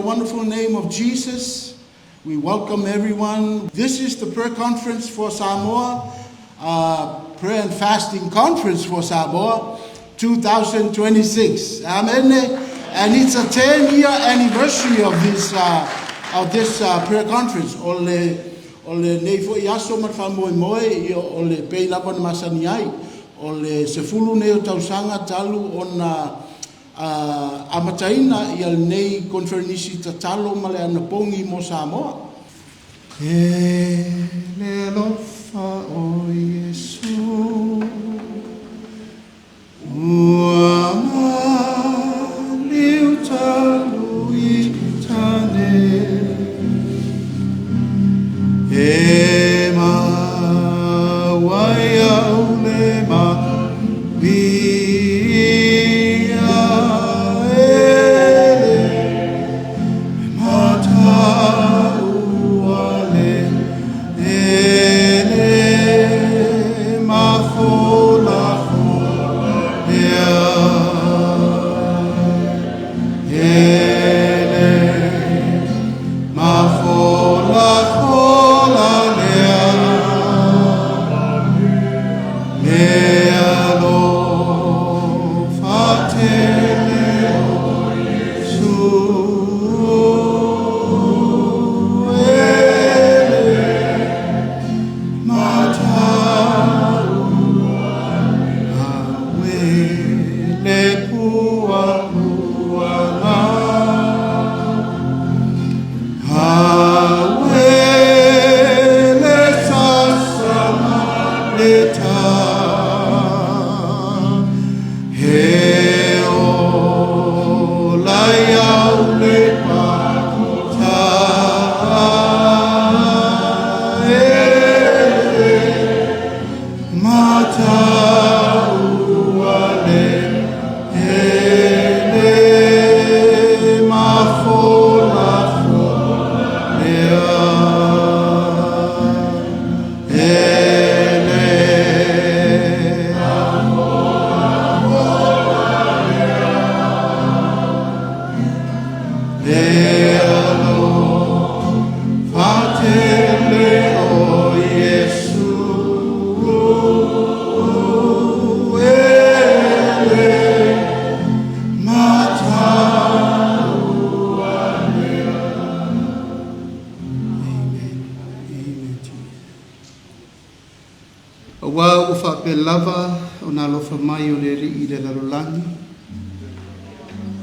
wonderful name of Jesus. We welcome everyone. This is the prayer conference for Samoa, prayer and fasting conference for Samoa 2026. Amen. And it's a 10-year anniversary of this prayer conference. O lenei foi aso ma le faamoemoe ia o le pei lava na masani ai. O le 10 nei o tausaga talu ona amataina ia lenei koneferenisi tatalo ma le anapogi mo Samoa. E le alofa o Iesu ua maliu talu i tane e maua ai au le manuia e le mataua le ele mafolafola lea ele mafolafola lea le alofa tele o Iesu e le mataua aue le puapuaga aue le sasa ma le tā he ola iau le pākota e le mataua le ele mafolafola lea ele le alofa tele o Iesu e le mataua. Amen. Amen. Auā ua faapea lava ona alofa mai o le Alii i le lalolagi,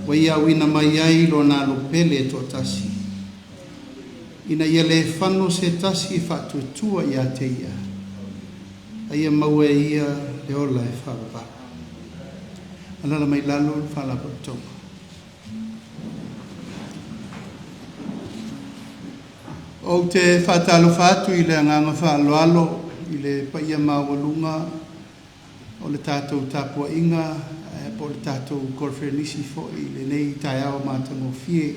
ua ia auina mai ai lona alo pele e toatasi, ina ia le fano se tasi e faatuatua ia te ia, a ia maua e ia le ola e faavavau. Alala mai lalo le faalapotopotoga. Ou te faatalofa atu i le agaga faaaloalo i le paia maualuga o le tatou tapuaiga po o le tatou koneferenisi foi i lenei taeao matagofie.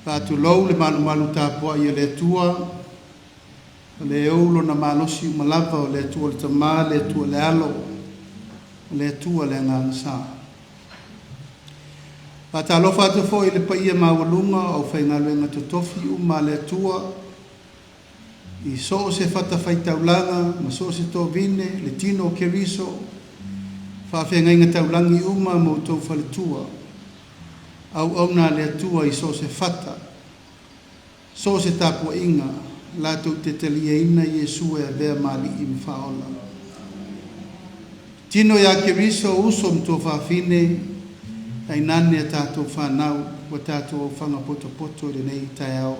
Faatulou le malumalu tapuai a le Atua, o le ou lona malosi uma lava, o le Atua le Tama, le Atua le Alo, o le Atua le Agaga Sa. Faatalofa atu foi i le paia maualuga o aufaigaluega totofi uma a le Atua i so o se fatafaitaulaga ma so o se tovine, le tino o Keriso, faafeagaiga taulagi uma ma outou faletua, auauna a le Atua i so o se fata, so o se tapuaiga, latou te taliaina Iesu e avea ma Alii ma Faaola. Tino ia Keriso, uso ma tuafafine, tainane a tatou fanau ua tatou aufaga potopoto i lenei taeao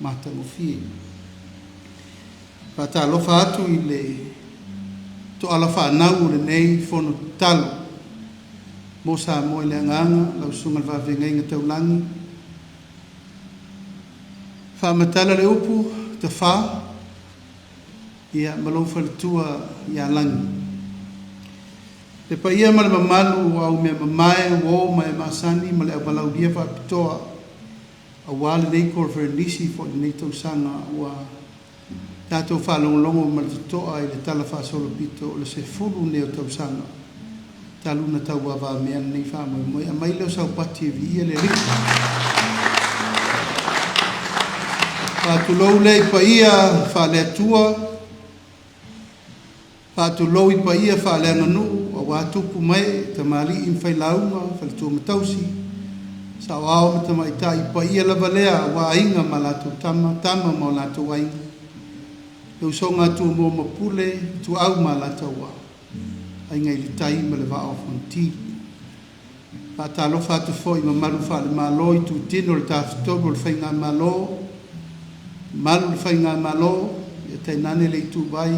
matagofie. Faatalofa atu i le toala fanau o lenei fono tatalo mo Samoa i le agaga, lau susuga le faafeagaiga taulagi, faamatala le upu, Tafā, ia ma lou faletua ia Lagi. Le paia ma le mamalu o au mea mamae, uō ma e masani ma le auvalaulia faapitoa, auā lenei koneferenisi po o lenei tausaga ua tatou faalogologo ma le totoa i le tala faasolopito o le 10 nei o tausaga talu ona tauavamea lenei faamoemoe. Aumai lea o saupati e viia le Alii. Faatulou lea i paia faale-Atua, faatulou i paia faaleaganuu aua tupu ma ee, tamalii ma failauga, faletua ma tausi, saoao ma tamaitai, paia lava lea aua Aiga ma latou Tama, Tama ma o latou Aiga, le usoga a Tumua ma Pule, Ituau ma Alataua, Aiga i le Tai ma le Vaa o Fonoti. Faatalofa atu foi i mamalu faale-Malo i itutino o le Tafatolu o le Faigamalo, mamalu i le Faigamalo, ia tainane le ituvai,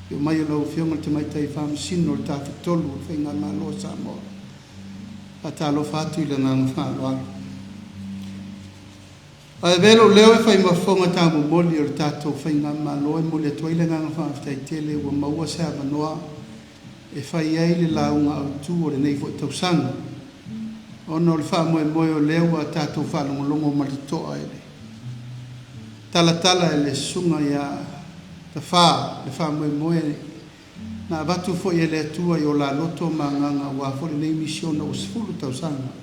afio mai o lau Afioga i le Tamaitai Faamasino o le Tafatolu o le Faigamalo a Samoa. Faatalofa atu i le agaga faaaloalo. Ae avea lou leo e fai ma fofoga taumomoli o le tatou Faigamalo e momoli atu ai le agaga faafetai tele ua maua se avanoa e fai ai le lauga autu o lenei foi tausaga, ona o le faamoemoe o lea ua tatou faalogologo ma le totoa i le talatala e le susuga ia Tafa le faamoemoe na avatu foi e le Atua i o la loto ma agaga aua foi lenei misiona ua 10 tausaga.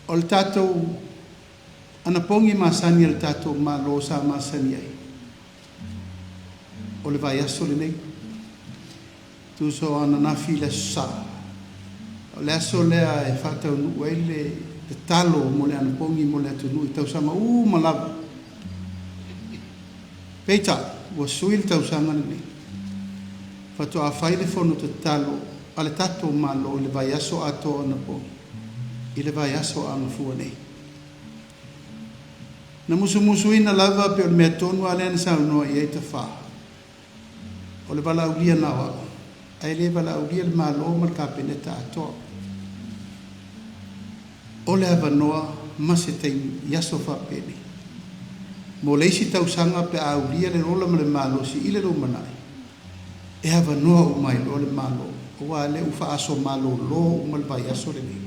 O le tatou anapogi masani a le tatou Malo sa masani ai, o le vaiaso lenei, tusa o ananafi i le Aso Sa, o le aso lea e faataunuu ai le tatalo mo le anapogi mo le atunuu i tausaga uma lava. Peitai, ua sui le tausaga lenei, faatoa fai le fono tatalo a le tatou Malo i le vaiaso atoa o anapogi i le vaiaso a gafua nei. Na musumusuina lava pe o le mea tonu lava lea na saunoa i ai Tafa, o le valaaulia na o au, ae le valaaulia le Malo ma le Kapeneta atoa. O le avanoa ma se taimi i aso faapenei. Mo le isi tausaga pe a aulia le ola ma le malosi i le lumanai, e avanoa uma ai loa le Malo, aua o lea ua faaso malolo uma le vaiaso lenei,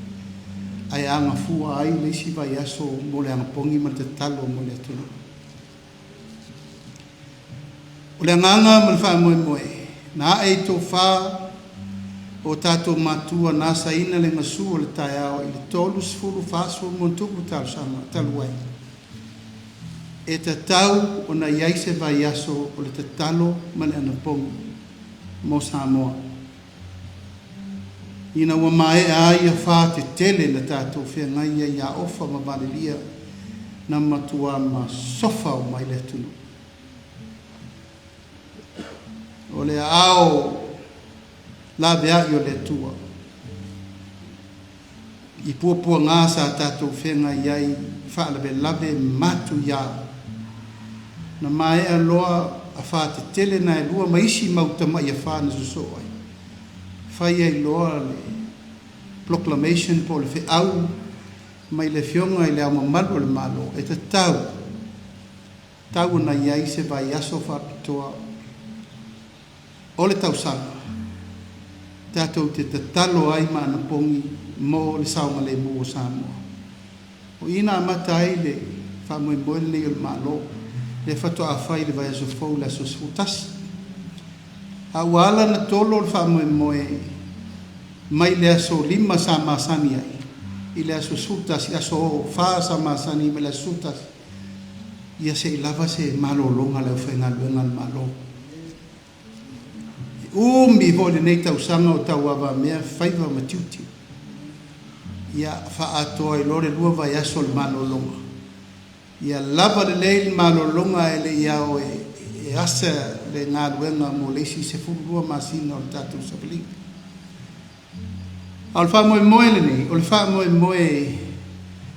ae agafua ai le isi vaiaso mo le anapogi ma le tatalo mo le atunuu. O le agaga ma le faamoemoe, na ae i tofa o tatou matua na asaina le gasu o le taeao i le 30, 40+ tausaga talu ai, e tatau ona i ai se vaiaso o le tatalo ma le anapogi mo Samoa, ina ua maea ai afa tetele na tatou feagai ai ia Ofa ma Valelia na matua masofa uma ai le atunuu. O le aao laveai o le Atua i puapuaga sa tatou feagai ai faalavelave matuia, na maea loa afa tetele na e lua ma isi mau tamai afa na sosoo ai, fai ai loa le proclamation po o le feau mai le Afioga i le Ao Mamalu o le Malo, e tatau ona i ai se vaiaso faapitoa o le tausaga tatou te tatalo ai ma anapogi mo le saogalemu o Samoa. O i na amata ai le faamoemoe lenei o le Malo, lea faatoa fai i le vaiaso fou i le aso 11. A ua ala ona tolo le faamoemoe mai le aso 5 sa masani ai i le aso 11, aso 4 sa masani mai le aso 11, ia se i lava se malologa a le aufaigaluega a le Malo. E umi foi lenei tausaga o tauavamea faiva ma tiute, ia faaatoa ai loa le 2 vaiaso o le malologa, ia lava lelei le malologa e le i ao e asa le galuega mo le isi 12 masina o le tatou savaliga. A o le faamoemoe lenei, o le faamoemoe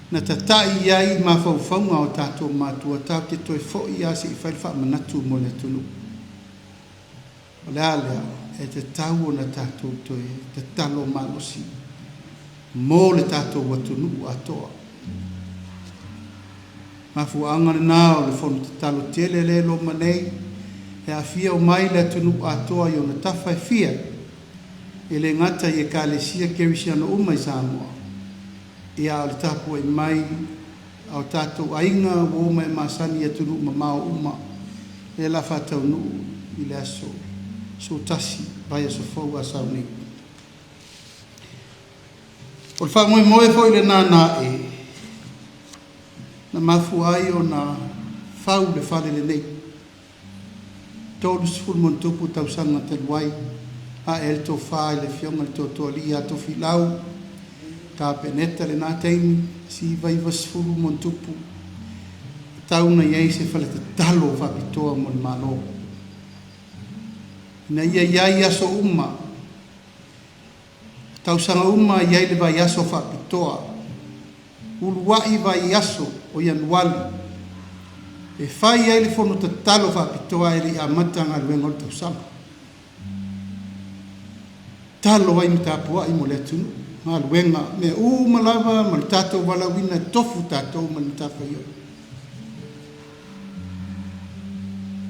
na tatai i ai mafaufauga o tatou matua, tatou te toe foi lava se i fai le faamanatu mo le atunuu. O le a lea? E tatau ona tatou toe tatalo malosi mo le tatou atunuu atoa. Mafuaaga lena o le fono tatalo tele lea e loma nei, e aafia mai le atunuu atoa i ona tafa e fia, e le gata i Ekalesia Kerisiano uma i Samoa, ia a o le tapuai mai a o tatou aiga ua uma e masani i atunuu mamao uma, lea o le a faataunuu i le aso 11 vaiaso fou a sau nei. O le faamoemoe foi lenā na a'e na mafua ai ona fau le fale lenei 30+ tausaga talu ai, a'e ai le tofā i le Afioga i le Tootooalii ia Tofilau, Kapeneta i lena taimi, 1990, tatau ona i ai se fale tatalo faapitoa mo le Malo, ina ia i ai aso uma, tausaga uma e i ai le vaiaso faapitoa, uluai vaiaso o Ianuari e fai ai le fono tatalo faapitoa ae le i amata galuega o le tausaga. Tatalo ai ma tapuai mo le atunuu, galuega, mea uma lava ma le tatou valaauina e tofu tatou ma le matafaioi.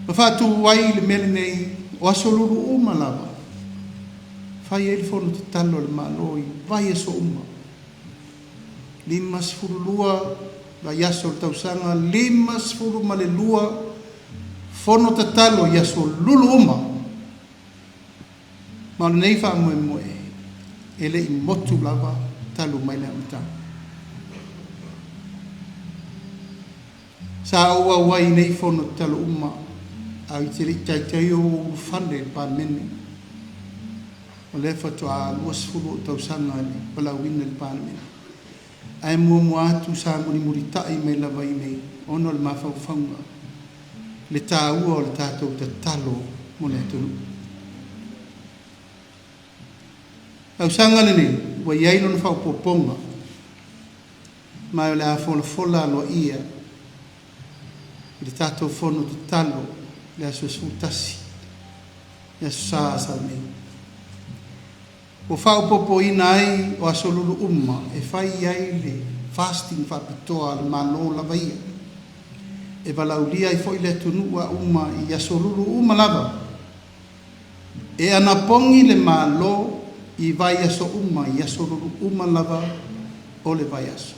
Ma faatu ai le mea lenei o aso Lulu uma lava, fai ai le fono tatalo a le Malo i vaiaso uma. 52 vaiaso o le tausaga, 52 fono tatalo i aso Lulu uma. Ma o lenei faamoemoe e le i motu lava talu mai le amataga. Sa ou auai i nei fono tatalo uma ae ou te le i taitai ona ou ulufale i le Palemene. O lea faatoa 20 ou tausaga i le valaauina i le Palemene. Ae muamua atu sa mulimulitai mai lava i inei ona o le mafaufauga, le taua o le tatou tatalo mo le atunuu. Tausaga lenei ua i ai lona faaopoopoga, ma o le a folafola aloaia i le tatou fono tatalo i le aso 11, le Aso Sa a sau nei. Ua faaopoopoina ai o aso Lulu uma e fai ai le fasting faapitoa a le Malo lava ia, e valaaulia ai foi le atunuu a uma i aso Lulu uma lava. E anapogi le Malo i vaiaso uma, i aso Lulu uma lava o le vaiaso.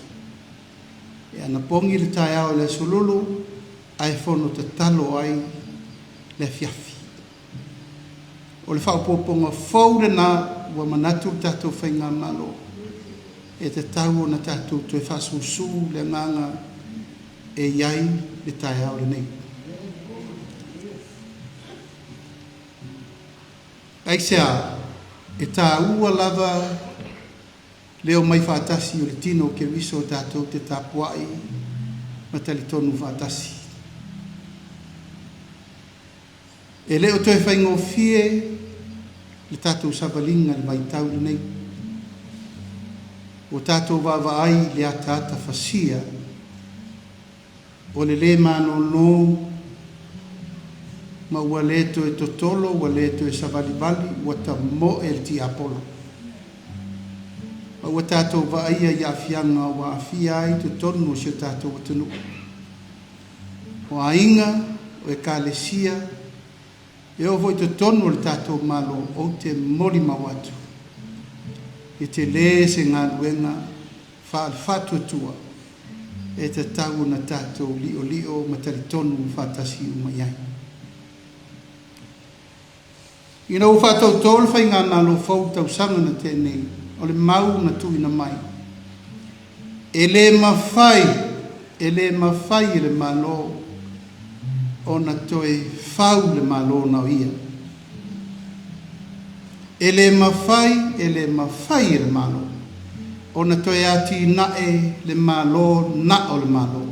E anapogi le taeao i le aso Lulu ae fono tatalo ai le afiafi. O le faaopoopoga fou lena ua manatu le tatou faigamalo e tatau ona tatou toe faasusu le agaga e i ai le taeao lenei. Aisea? E taua lava le omai faatasi o le tino o Keriso tatou te tapuai ma talitonu faatasi. E le o toe faigofie le tatou savaliga i le vaitau lenei. Ua tatou vaavaai i le ataata fasia o le lē malolo ma ua le toe totolo, ua le toe savalivali, ua tamoe le tiapolo. Ma ua tatou vaaia i aafiaga ua aafia ai totonu o si o tatou atunuu. O aiga, o ekalesia, e oo foi i totonu o le tatou Malo, ou te molimau atu, e telē se galuega faale-faatuatua e tatau ona tatou li'oli'o ma talitonu faatasi uma i ai. Ina ua faatauto le faigamalo fou i le tausaga na tea nei, o le mau na tuuina mai, e le mafai, e le mafai e le Malo ona toe fau le Malo na o ia. E le mafai, e le mafai e le Malo ona toe atinae le Malo na o le Malo.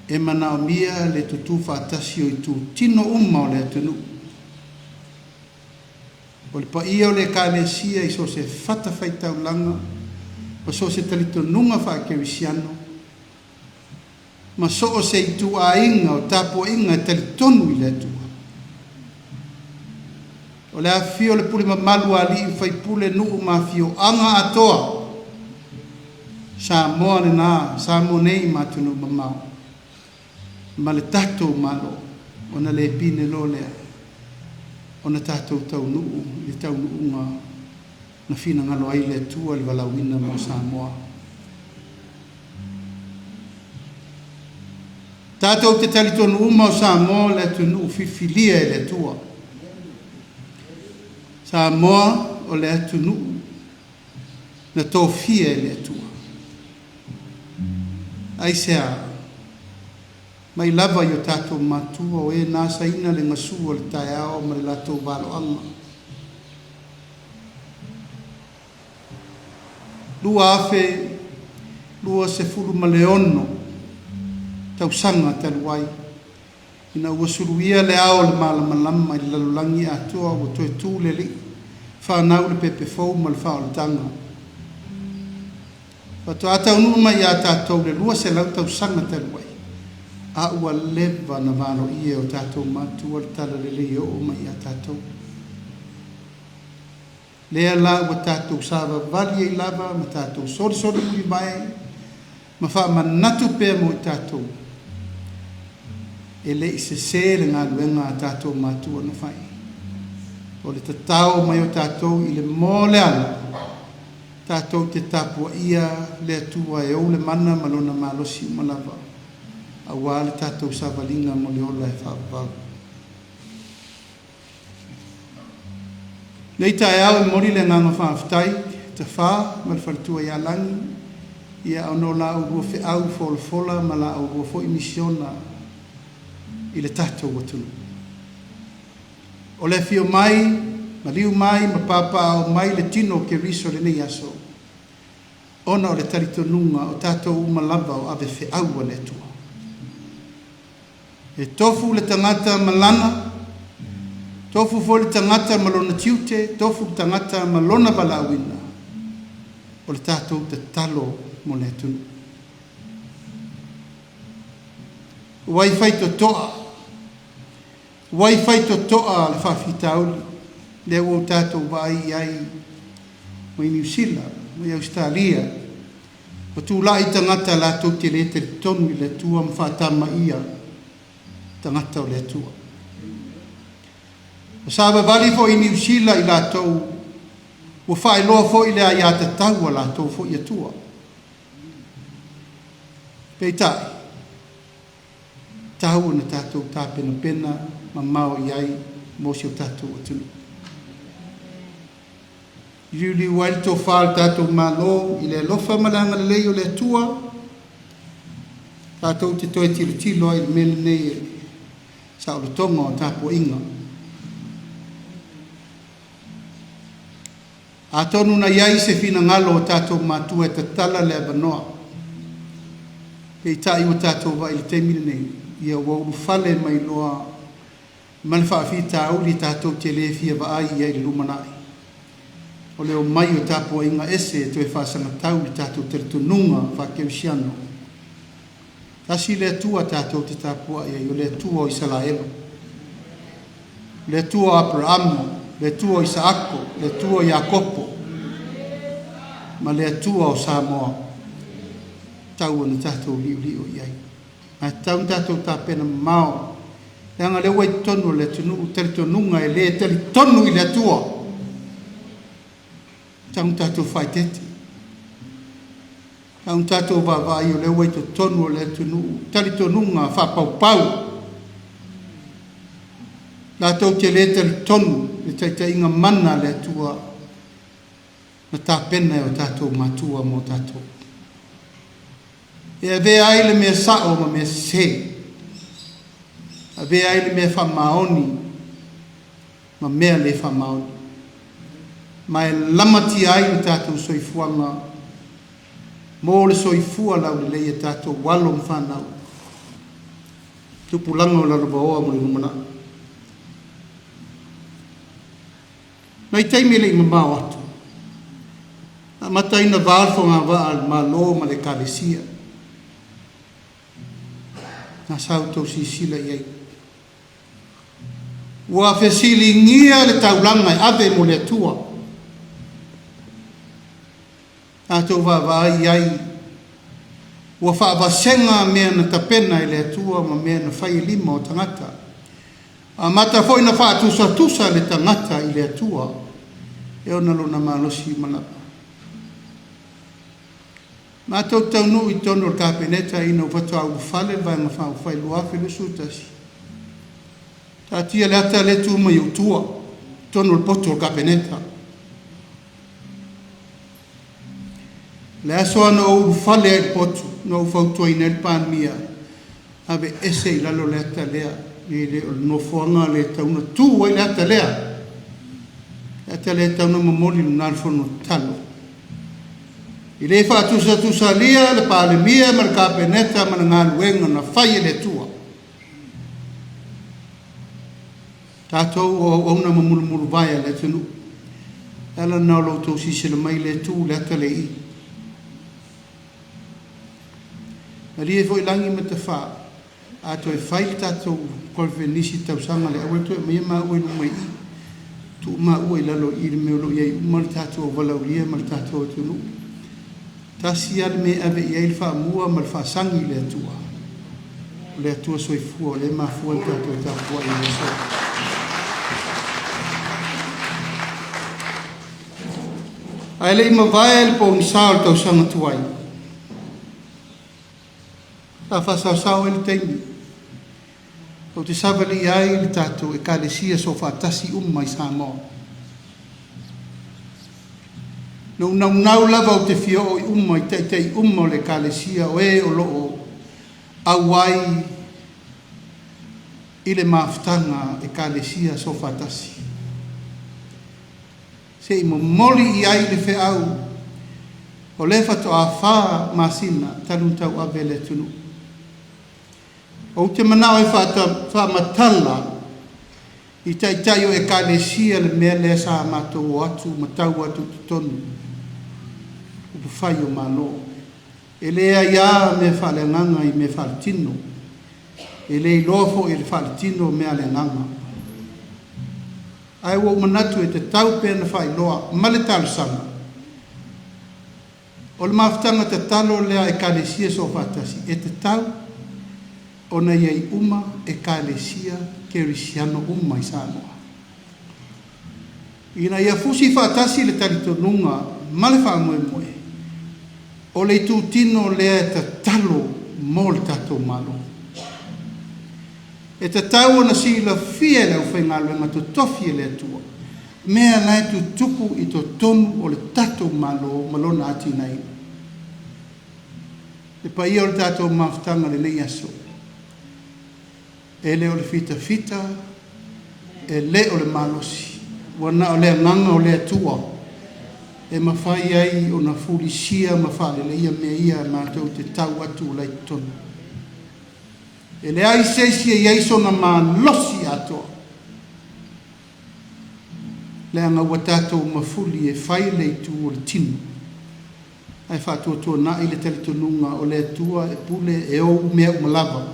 E manaomia le tutū faatasi o itutino uma o le atunuu. O le paia o le Ekalesia i so o se fatafaitaulaga ma so o se talitonuga faakerisiano ma so o se ituaiga o tapuaiga e talitonu i le Atua. O le afifio o le pule mamalu a alii ma faipule, nuu ma afioaga atoa, Samoa lena, Samoa nei ma atunuu mamao, ma le tatou Malo, ona le pine loa lea ona tatou taunuu i le taunuuga na finagalo ai le Atua i le valaauina mo Samoa. Tatou te talitonu uma o Samoa o le atunuu filifilia e le Atua. Samoa o le atunuu na tofia e le Atua. Aisea? Mai lava i o tatou matua o e na asaina le gasu o le taeao ma le latou valoaga. 2026 tausaga talu ai, ina ua suluia le ao o le malamalama i le lalolagi atoa, ua toe tu le alii, fanau le pepe fou ma le faaolataga. Faatoa taunuu mai ia tatou le 200 tausaga talu ai, a ua leva na valoia e o tatou matua le talalelei e oo mai ia tatou. Lea la ua tatou savavali ai lava ma tatou solisoli mulivae ma faamanatu pea mo i tatou, e le i sesē le galuega a tatou matua na fai. O le tatao mai o tatou i le moa o le ala, tatou te tapuaia le Atua e ou le mana ma lona malosi uma lava, aua le tatou savaliga mo le ola e faavavau. Nei taeao e momoli le agaga faafetai Tafā ma le faletua ia Lagi, ia ona o la oulua feau folafola ma la oulua foi misiona i le tatou atunuu. O le afio mai, maliu mai ma papaaao mai le tino o Keriso i lenei aso, ona o le talitonuga o tatou uma lava o ave feau a le Atua. E tofu le tagata ma lana, tofu foi le tagata ma lona tiute, tofu le tagata ma lona valaauina, o le tatou tatalo mo le atunuu. Ua i faitotoa, ua i faitotoa le faafitauli, lea ua tatou vaai i ai mai Niu Sila, mai Ausetalia, ua tulai tagata latou te le talitonu i le Atua ma faatamaia tagata o le Atua. Ua savavali foi i Niu Sila i latou, ua faailoa foi le aiatatau a latou foi Atua. Peitai, tau ona tatou tapenapena mamao i ai mo si o tatou atunuu. Liuliu ai le tofa a le tatou Malo i le alofa ma le agalelei o le Atua, tatou te toe tilotilo ai i le mea lenei e saolotoga o tapuaiga. Atonu na i ai se finagalo o tatou matua e tatala le avanoa, peitai ua tatou vaai i le taimi lenei, ia ua ulufale mai loa ma le faafitauli tatou te le fia vaai i ai i le lumanai, o le omai o tapuaiga ese e toe faasagatau i tatou talitonuga faakerisiano. Tasi le Atua tatou te tapuai ai, o le Atua o Isaraelu, le Atua o Aperamo, le Atua o Isaako, le Atua o Iakopo, ma le Atua o Samoa. Tau ona tatou li'oli'o i ai. Ae tatau ona tatou tapena mamao, leaga o lea ua i totonu o le atunuu talitonuga e le talitonu i le Atua. Tatau ona tatou faaeteete, tatau ona tatou vaavaai, o lea ua i totonu o le atunuu talitonuga faapaupau, latou te le talitonu i le taitaiga mana a le Atua na tapena e o tatou matua mo tatou. E avea ai le mea sa'o ma mea sesē, avea ai le mea faamaoni ma mea le faamaoni, ma e lamatia ai le tatou soifuaga mo le soifua laulelei e tatou alo ma fanau, tupulaga o lalovaoa mo le lumanai. Nai taimi e le i mamao atu, na amata ai ona va le fogavaa a le Malo ma le Ekalesia. Na sa outou silasila i ai. Ua fesiligia le taulaga e ave mo le Atua. Tatou vaavaai i ai, ua faavasega mea na tapena e le Atua ma mea na fai e lima o tagata. Amata foi na faatusatusa le tagata i le Atua e ona lona malosi uma lava. Matou taunuu i totonu o le Kapeneta ina ua faatoa ulufale le Vaega Faaupufai 2021, taatia le ata lea e tu mai ou tua, totonu o le potu o le Kapeneta. Le aso ana ou ulufale ai i le potu na ou fautuaina ai le Palemia, aveese i lalo le ata lea, e le o le nofoaga lea e tatau ona tu ai le ata lea. Le ata lea e tatau ona momoli i luga le fono tatalo. E le faatusatusalia le Palemia ma le Kapeneta ma le galuega na fai e le Atua. Tatou o auauna ma mulumuluvae a le atunuu. E ala lena o lo outou silasila mai i le tu le ata lea i i. Malie foi lagi ma tafa, a toe fai le tatou conference i le tausaga lea, aua le toe aumaia maua i luma i i. Tuu maua i lalo i i le mea o lo o i ai uma le tatou valaaulia ma le tatou atunuu. Tasi lava le mea e ave i ai le faamua ma le faasagi i le Atua. O le Atua soifua o lea e mafua le tatou tapuai i le aso. Ae le i mavae le pogisa o le tausaga tuai, sa faasaosao ai le taimi ou te savalia ai le tatou Ekalesia Soofaatasi uma i Samoa. Na ou naunau lava ou te fia oo i uma i taitai uma o le Ekalesia o e o lo o auai i le mafutaga Ekalesia Soofaatasi, se i momoli i ai le feau o lea faatoa 4 masina talu ona tauave le atunuu. Ou te manao e faamatala i taitai o Ekalesia le mea lea sa matou o atu ma tau atu i totonu upufai o Malo. E le aia mea faaleagaga i mea faaletino. E le iloa foi e le faaletino mea a le agaga. Ae ua ou manatu e tatau pea ona faailoa ma le talosaga. O le mafutaga tatalo lea a Ekalesia Soofaatasi, e tatau ona i ai uma Ekalesia Kerisiano uma i Samoa, ina ia fusi faatasi le talitonuga ma le faamoemoe o le itutino lea e tatalo mo le tatou Malo. E tatau ona silafia e le aufaigaluega totofi e le Atua mea la e tutupu i totonu o le tatou Malo ma lona atinaeina. Le paia o le tatou mafutaga i lenei aso, e le o le fitafita, e le o le malosi, ua na o le agaga o le Atua e mafai ai ona fulisia ma faaleleia mea ia matou te tau atu la i totonu. E leai se isi e i ai sona malosi atoa, leaga ua tatou mafuli e fai le itu o le tino, ae faatuatuanai le talitonuga o le Atua e pule e ou mea uma lava.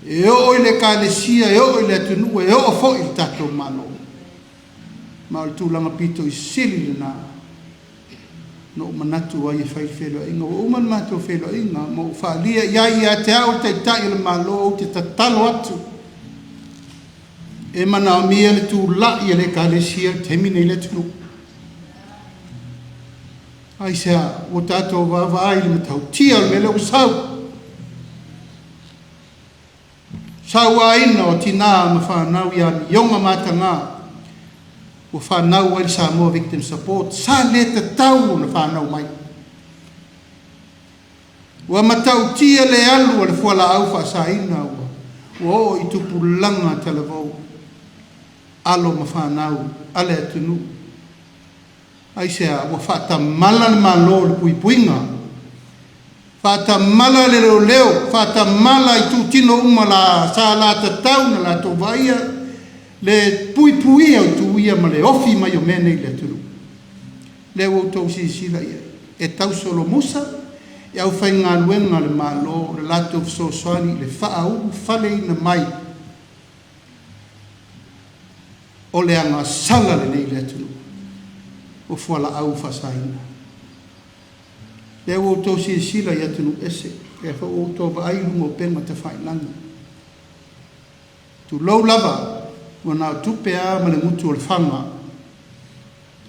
E oo i le Ekalesia, e oo i le atunuu, e oo foi i le tatou Malo. Ma o le tulaga pito i sili lena na ou manatu ai e fai le feiloaiga. Ua uma le matou feiloaiga ma ou faaalia i ai ia te au le Taitai o le Malo, ou te tatalo atu e manaomia le tulai a le Ekalesia i le taimi nei i le atunuu. Aisea? Ua tatou vaavaai i le matautia o le mea lea ua sau. Sauaina o tinā ma fanau i amioga mataga ua fanau ai le Samoa Victim Support, sa le tatau ona fanau mai. Ua matautia le alu a le fualaau faasaina ua oo i tupulaga talavou, alo ma fanau a le atunuu. Aisea? Ua faatamala le Malo i le puipuiga, faatamala le leoleo, faatamala itutino uma la sa la tatau na latou vaaia le puipuia o itu ia ma le ofi mai o mea nei i le atunuu. Lea ua outou silasila i ai, e tausolomusa i aufaigaluega a le Malo le latou fesoasoani i le faaulufaleina mai o le agasala lenei i le atunuu o fualaau faasaina. Lea ua outou silasila i atunuu ese, lea foi ua outou vaai i luga o upega tafailagi. Tulou lava, ua na o tupe lava ma le gutu o le faga,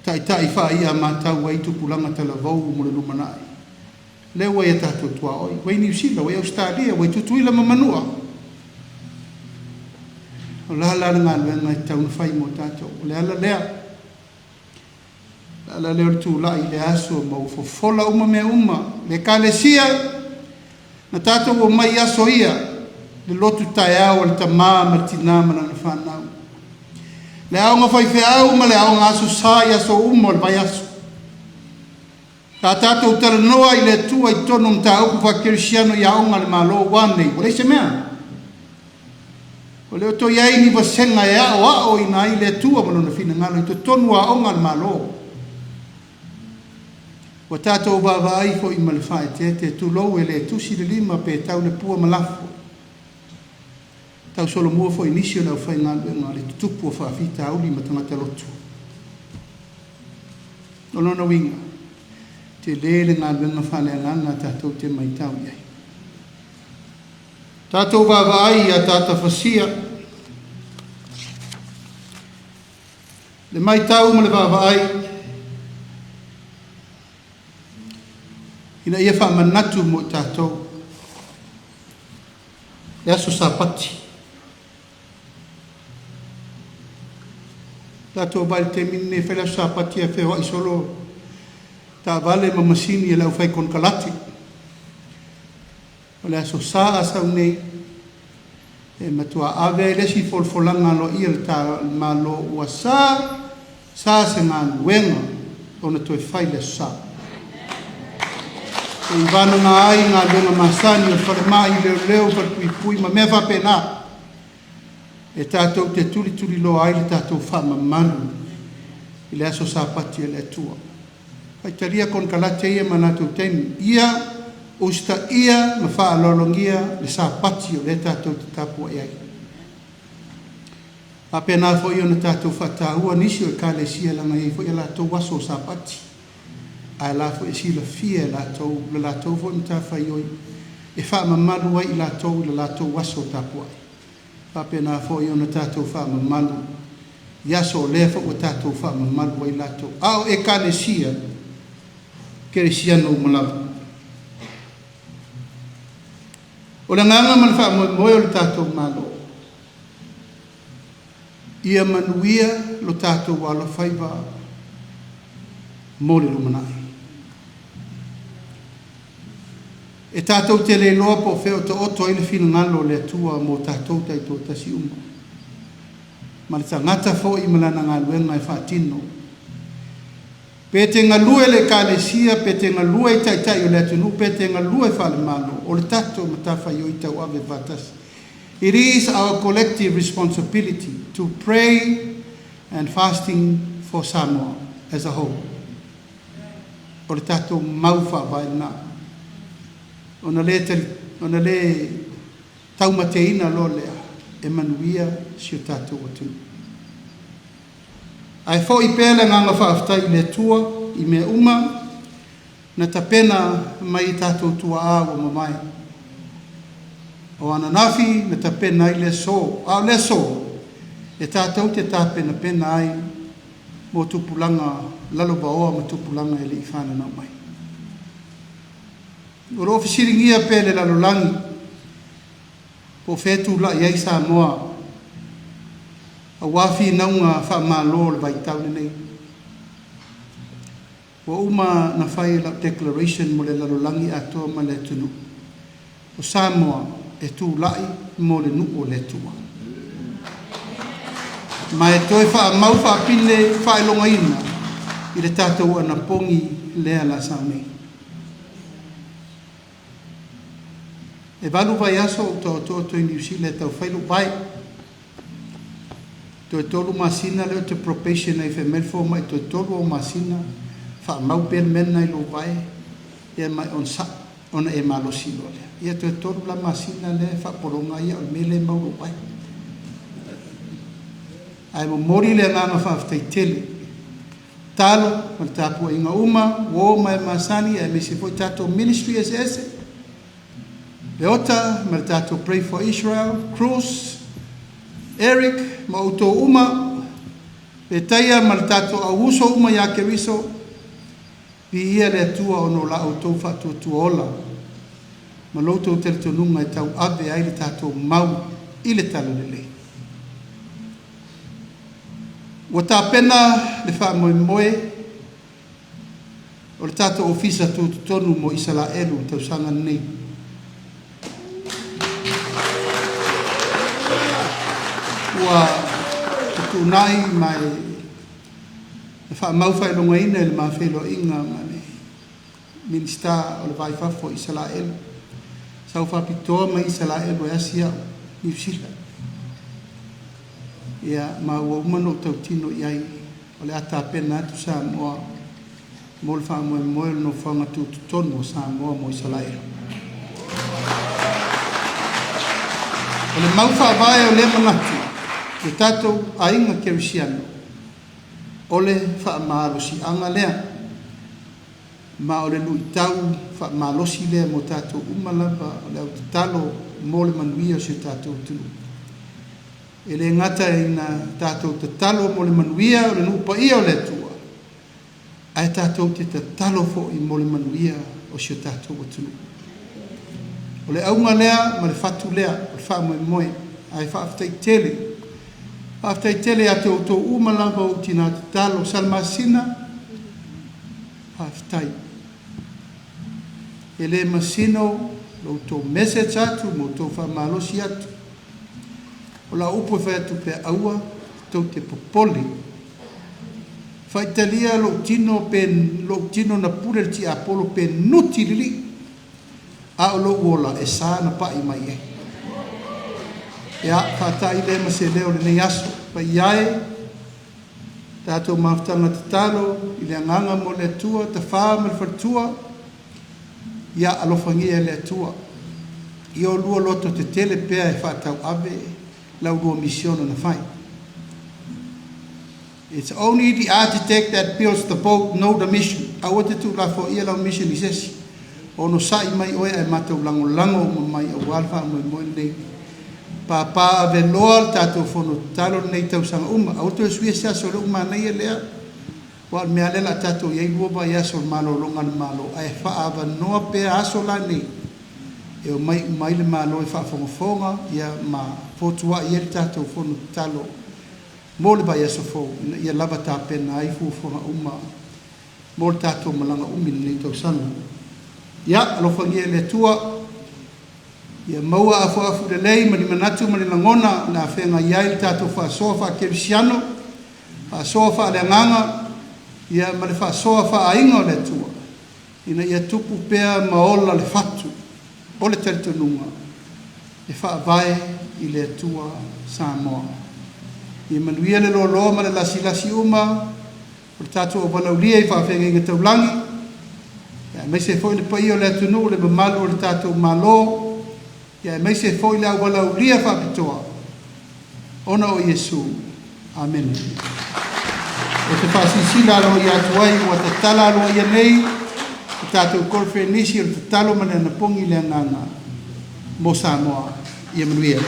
taitai faai'a matau ai tupulaga talavou mo le lumanai. Lea ua ia tatou tuaoi, ua i Niu Sila, ua i Ausetalia, ua i Tutuila ma Manua. O la la le galuega e tatau ona fai mo tatou. O le ala lea. Ala lea o le tulai i le aso ma ua fofola uma mea uma. Le Ekalesia, na tatou omai i aso ia, le lotu taeao a le tamā ma le tinā ma lana fanau. Le aoga faifeau ma le aoga aso Sa i aso uma o le vaiaso. Sa tatou talanoa i le Atua i totonu o mataupu faakerisiano i aoga a le Malo ua a nei, ua leai se mea. Ua le o toe i ai ni vasega e aoaoina ai le Atua ma Lona finagalo i totonu o aoga a le Malo. Ua tatou vaavaai foi ma le faaeteete, tulou e le tusi le lima pe tau le pua ma lafo. Tausolomua foi i nisi o le aufaigaluega le tutupu o faafitauli ma tagata lotu. O lona uiga, tele le galuega faaleagaga tatou te matau i ai. Tatou vaavaai i ataata fasia, le matau ma le vaavaai ina ia faamanatu mo i tatou le aso Sapati. Tatou vaai i le taimi lenei e fai le aso Sapati ae feoai solo taavale ma masini a le aufai konekarate. O le aso Sa a sau nei e matua ave ai le isi folafolaga aloaia i le Malo ua sa sa se galuega ona toe fai le aso Sa. E ivanaga ai galuega masani o le falemai, leoleo, falepuipui ma mea faapena e tatou te tulituliloa ai le tatou faamamalu i le aso Sapati o le Atua. Faitalia konekarate ia ma latou taimi, ia usitaia ma faaaloalogia le Sapati o lea tatou te tapuai ai. Faapena foi ona tatou faataua nisi o Ekalesia leaga e i ai foi a latou aso o Sapati, ae la foi e silafia e latou le latou foi matafaioi e faamamalu ai i latou i le latou aso tapuai. Faapena foi ona tatou faamamalu i aso o lea foi ua tatou faamamalu ai latou, a o Ekalesia Kerisiano uma lava. O le agaga ma le faamoemoe o le tatou Malo, ia manuia lo tatou alofaiva mo le lumanai. E tatou te le iloa po o fea o taoto ai le finagalo o le Atua mo tatou taitoatasi uma, ma le tagata foi ma lana galuega e faatino. Pe te galue i le Ekalesia, pe te galue i taitai o le atunuu, pe te galue faale-Malo, o le tatou matafaioi tauave faatasi. It is our collective responsibility to pray and fasting for Samoa as a whole. O le tatou mau faavae lena. Ona le, ona le taumateina loa lea e manuia si o tatou atunuu. Ae foi pea le agaga faafetai i le Atua i mea uma na tapena mai i tatou tuaa ua mamae. O ananafi na tapena ai le aso, a o le aso e tatou te tapenapena ai mo tupulaga lalovaoa ma tupulaga e le i fananau mai. O lo o fesiligia pea e le lalolagi po o fea e tulai ai Samoa aua finauga faamalo o le vaitau lenei. Ua uma na fai lau declaration mo le lalolagi atoa ma le atunuu. O Samoa e tulai mo le nuu o le Atua. Ma e toe faamau faapine faailogaina i le tatou anapogi lea la sau nei. E 8 vaiaso ou taotooto i Niu Sila e taufai lou vae. Toe 3 masina lea ou te probation ai, fai mai le fomai, toe 3 ou masina faamau pea le mea lena i lou vae ia ma e onosai ona e malosi loa lea. Ia toe 3 la masina lea e faapologa ai au i le mea lea e mau lou vae. Ae momoli le agaga faafetai tele, talo ma le tapuaiga uma, uo ma e masani aemaise foi tatou ministry eseese, Leota ma le tatou Pray for Israel, Cruz, Eric ma outou uma, Petaia ma le tatou auuso uma ia Keriso, viia le Atua ona o la outou faatuatua ola ma lo outou talitonuga e tauave ai le tatou mau i le talalelei. Ua tapena le faamoemoe. O le tatou ofisa tutotonu mo Isalaelu tausaga nei. Ua fetuunai ma e faamau faailogaina i le mafeiloaiga ma le Minisita o le Va i Fafo o Isalaelu, sau faapitoa mai Isalaelu e asi au Niu Sila. Ia ma ua uma ona ou tautino i ai, o le a tapena atu Samoa mo le faamoemoe o le nofoaga tutotonu o Samoa mo Isalaelu. O le mau faavae o lea manatu, le tatou aiga kerisiano, o le faamalosiaga lea, ma o le luitau faamalosi lea mo tatou uma lava o le au tatalo mo le manuia o si o tatou atunuu. E le gata ina tatou tatalo mo le manuia o le nuu paia o le Atua, ae tatou te tatalo foi mo le manuia o si o tatou atunuu. O le auga lea ma le fatu lea o le faamoemoe, ae faafetai tele. Faafetai tele ia te outou uma lava o tina tatalo. Salamasina, faafetai. E le masino lo outou message atu ma outou faamalosi atu. O lau upu e fai atu pea, aua tou te popole. Faitalia lou tino pe lou tino na pule le tiapolo pe nuti lili. A o lou ola e sa na pai mai ai. Ia, faatai lea ma se leo o lenei aso. Paia e, tatou mafutaga tatalo i le agaga mo le Atua, Tafā ma le Faletua, ia alofagia e le Atua. Ia oulua loto tetele pea e faatauave la ulua misiona na fai. It's only the architect that builds the boat, know the mission. Aua te tuulafoaia lau mission i se isi. Ono sa'i mai oe ae matou lagolago uma mai auā le faamoemoe lenei. Pāpā aveloa le tatou fono tatalo lenei tausaga uma. Aua toe suia se aso o lea ua manaia lea. Aua o le mea lea o le a tatou i ai 2 vaiaso o le malologa a le Malo, ae faaavanoa pea aso la nei e omai uma ai le Malo e faafogafoga ia ma fotuai ai le tatou fono tatalo mo le vaiaso fou ina ia lava tapena ai fuafuaga uma mo le tatou malaga umi i lenei tausaga. Ia, alofagia e le Atua, ia maua afuafu lelei ma ni manatu ma ni lagona o le a feagai ai le tatou faasoa faakerisiano, faasoa faaleagaga, ia ma le faasoa faaaiga o le Atua, ina ia tupu pea ma ola le fatu o le talitonuga e faavae i le Atua Samoa. Ia manuia le loaloa ma le lasilasi uma o le tatou auvalaulia i faafeagaiga taulagi, aemaise foi le paia o le atunuu, le mamalu o le tatou Malo, aemaise foi le auvalaulia faapitoa ona o Iesu. Amene. Ou te faasilasila aloaia atu ai ua tatala aloaia nei le tatou koneferenisi o le tatalo ma le anapogi i le agaga mo Samoa. Ia manuia.